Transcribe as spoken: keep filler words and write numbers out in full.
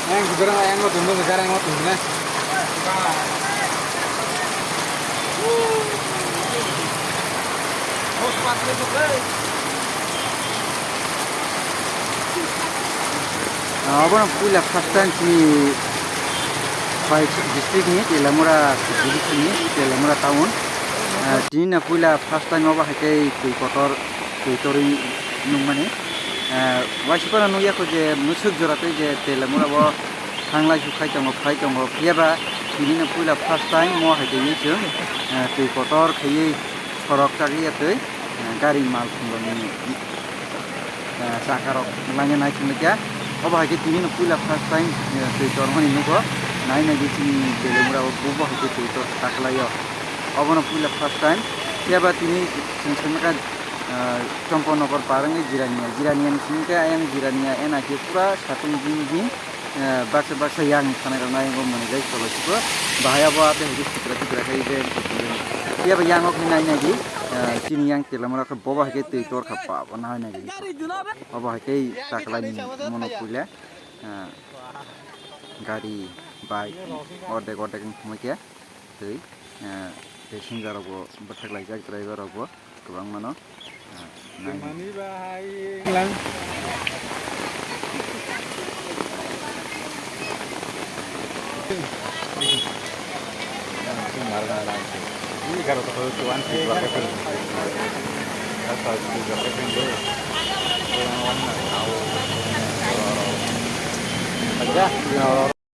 Ayang gibirang ayang o tongmo, gibirang ayang o tongmo. Ah, obono puila first time chini bai district ni Telamura division ni Telamura town. Ah, chini na puila first time obo hai khe twi kotor, twi torwi nungmani. Ah, waisukano nukya kho je mwswk jora tei je Telamura o thanglai sukhai tongo, phai tongo. Phiyaba tini no puila first time mo hai twi chwng, ah, twi kotor khaiwi sorok chagwi ya twi, ah, gari mal thwngmani, ah, chaka rok nangya nai thwngwi kha. Obo hai khe tini no puila first time, ah, twi tormani nugo. Nai nai di chini Telamura o bubo hai khe twi tor taklaio. Obono puila first time. Phiyaba tini chwng swngkha, ah, Chompon Nogor par wngwi Jirania. Jirania ni simi khe ayang Jirania ena khe pura satung jin jin, ah, baksa baksa yang sanai rok nai wngwi mwnwi jai cholo chiko. Bahai abo ate hwnkhe sitra sitra khai je wngkha twi. Phiyaba yang o khe nai nai di, ah, chini yang Telamura khe bobo hai khe twi tor kha pa bo nai nai di. Obo hai khe taklai ni mono puila, ah, gari, bike, ordek ordek wng thangwi khe. Twi, ah, passenger rokbo bwthak laijak, driver rokbo kwbangmano, ah, nai.